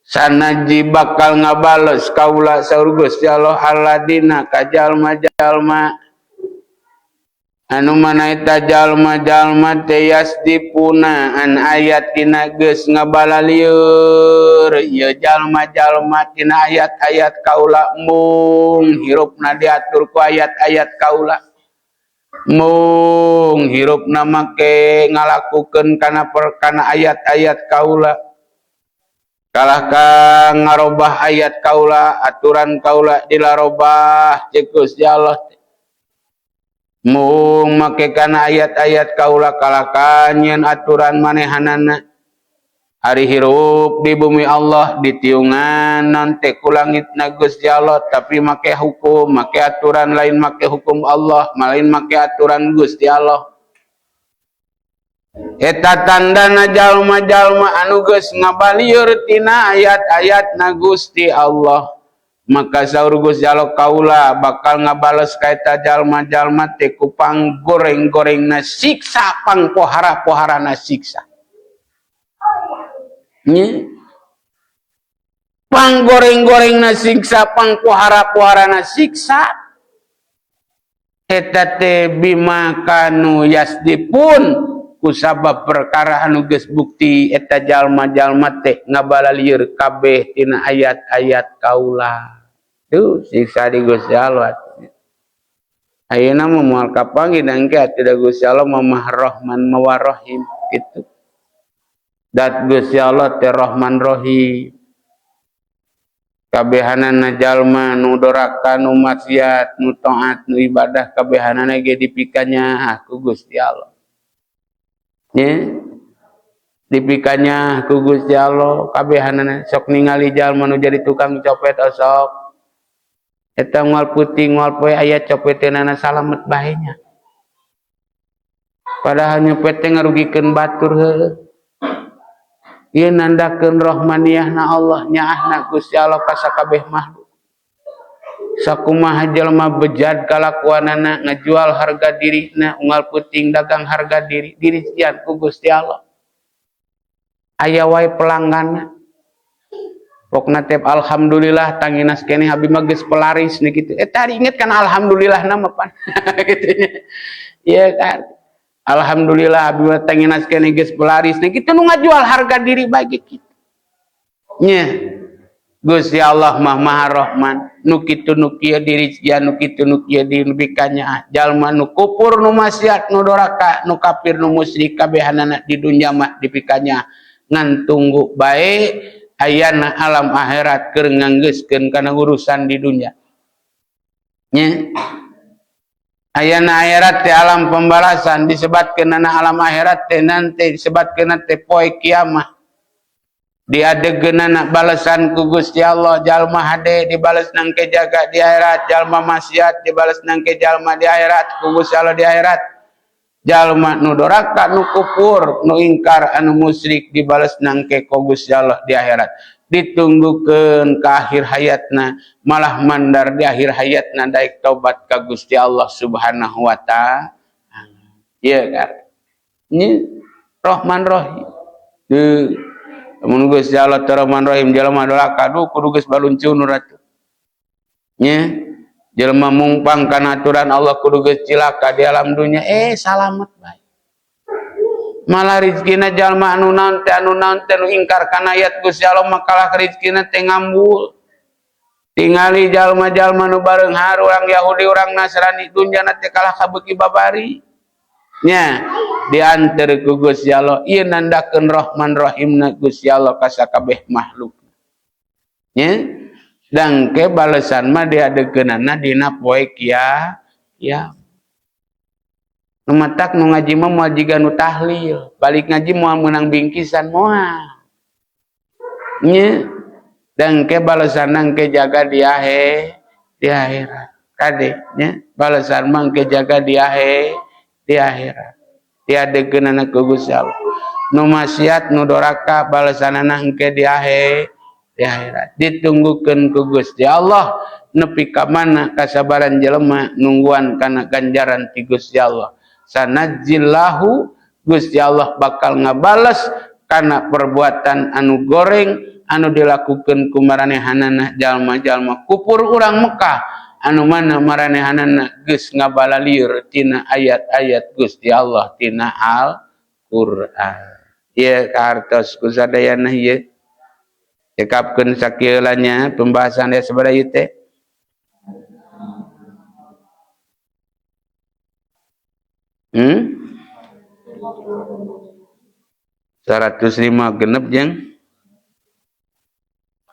Sanaji bakal ngabales kaula, saur Gusti Allah, aladina ka jalma-jalma anu mana eta jalma-jalma teh yasdifuna an ayatina, geus ngabalalieur ieu jalma-jalma tina ayat-ayat kaula, mung hirupna diatur ku ayat-ayat kaula, mung hirupna make ngalakukeun kana ayat-ayat kaula, kalah ka ngarobah ayat kaula, aturan kaula dilarobah ceuk Gusti Allah. Mung make kana ayat-ayat kaula, kalah ka nyieun aturan manehanana. Hari hirup di bumi Allah ditiungan nanti ku langitna Gusti Allah, tapi make hukum, make aturan, lain make hukum Allah, lain make aturan Gusti Allah. Eta tandana jalma-jalma anu geus ngabalieur tina ayat-ayatna Gusti Allah. Maka saur Gusti Allah, kaula bakal ngabales ka eta jalma-jalma teh ku panggoreng-gorengna siksa, pangpohara-poharana siksa. Nya? Panggoreng-gorengna siksa, pangpohara-poharana siksa. Eta teh bima kanu yasdifun, kusabab perkara anu geus bukti eta jalma-jalma teh ngabalalieur kabeh tina ayat-ayat kaula. Tuh siksa di Gusti Allah. Ayeuna mah moal kapanggih dan engke atuh da Gusti Allah mah Maha Rahman Maha Rahim gitu. Dat Gusti Allah teh Rahman Rahim. Kabehanana jalma nu doraka, nu maksiat, nu taat, nu ibadah, kabehanana ge dipikanya ku Gusti Allah. Nya, dipikanya ku Gusti Allah kabehanana. Sok ningali jalma nu jadi tukang copet, osok eta moal peuting moal poe aya copeteunana, salamet bae nya. Padahal nyopet teh ngarugikeun batur heueuh. Ieu nandakeun rahmaniyahna Allah, nyaahna Gusti Allah ka sakabeh makhluk. Sakumaha jelema bejad kalakuanana, ngajual harga dirina, unggal peuting dagang harga diri, dirijian ku Gusti Allah. Aya wae pelangganna. Pokna teh alhamdulillah tanginas keneh abi mah geus pelaris nih kitu. Tadi inget kan alhamdulillah nama pan. Gitu nya. Iya kan? Alhamdulillah abi mah tanginas keneh geus pelaris nih kitu, nu ngajual harga diri bagi kitu. Nya. Gusti Allah mah Maha Rahman, nu kitu nu kieu dirijian, nu kitu nu kieu dibikanya. Jalma nu kufur, nu maksiat, nu doraka, nu kafir, nu musyrik, kabehanana di dunya mah dipikanya, ngan tunggu bae ayana alam akhirat keur nganggeuskeun kana urusan di dunya. Nya, ayana akhirat teh alam pembalasan disebatkeunana, alam akhirat teh nanti disebatkeun teh poe kiamah, diadegeunana balasan ku Gusti Allah. Jalma hade dibales nangke jaga di akhirat, jalma maksiat dibales nangke jalma di akhirat ku Gusti Allah di akhirat. Jalma nu doraka, nu kufur, nu ingkar, anu musyrik dibales nangke ku Gusti Allah di akhirat. Ditunggukeun ka akhir hayatna, malah mandar di akhir hayatna daek tobat ka Gusti Allah Subhanahu wa Ta'ala. Iya kan? Ini Rahman Rahim. Teu mun Gusti Allah teu Rahman Rahim, jalma doraka duh kudu geus baluncunur atuh. Nya jelema mungpang kana aturan Allah kudu geus cilaka di alam dunya, salamet bae. Malah rizkina jalma anu naon teh, anu naon teh, nu ingkar kana ayat Gusti Allah makalah rizkina teh ngambul. Tingali jalma-jalma nu bareunghar, urang Yahudi, urang Nasrani, dunyana teh kalah kabeuki babari. Nya diantar ku Gusti Allah ieu nandakeun Rahman Rahimna Gusti Allah ka sakabeh makhluk. Nya dangke balesan mah diadegeunana dina poe kia ya. Nu matak nu ngaji mah moal jiga nu tahlil, balik ngaji moal meunang bingkisan moal. Nya dangke balesan engke jaga di di akhirat. Kade nya balesan mah engke jaga di di akhirat. Diadegeunana ku Gusti Allah. Nu maksiat, nu doraka balesanana engke di di akhirat. Ditunggukeun ku Gusti Allah nepi ka mana kasabaran jelema nungguan kana ganjaran ti Gusti Allah. Sanajillahu, Gusti Allah bakal ngabales kana perbuatan anu goreng anu dilakukan ku maranehanana jalma-jalma kufur urang Mekah anu mana maranehanana geus ngabalalieur tina ayat-ayat Gusti Allah tina Al-Qur'an. Ieu kahartos ku sadayana ieu. Cekapkeun sakieu nya pembahasan ieu sabada ieu teh. Hmm? 105 genep jeung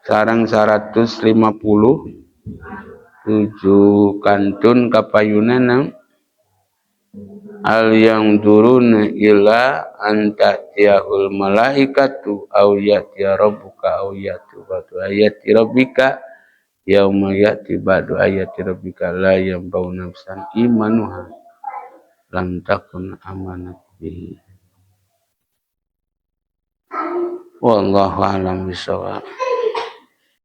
sareng 157 kantun kapayunana al yang turun ila antatiyahul malaikatu aw ya'tiya rabbuka aw ya'ti ba'du ayati rabbika yauma ya'ti ba'du ayati rabbika la yanfa'u nafsan imanuha lam takun amanat bihi. Wallahu a'lam bishawab.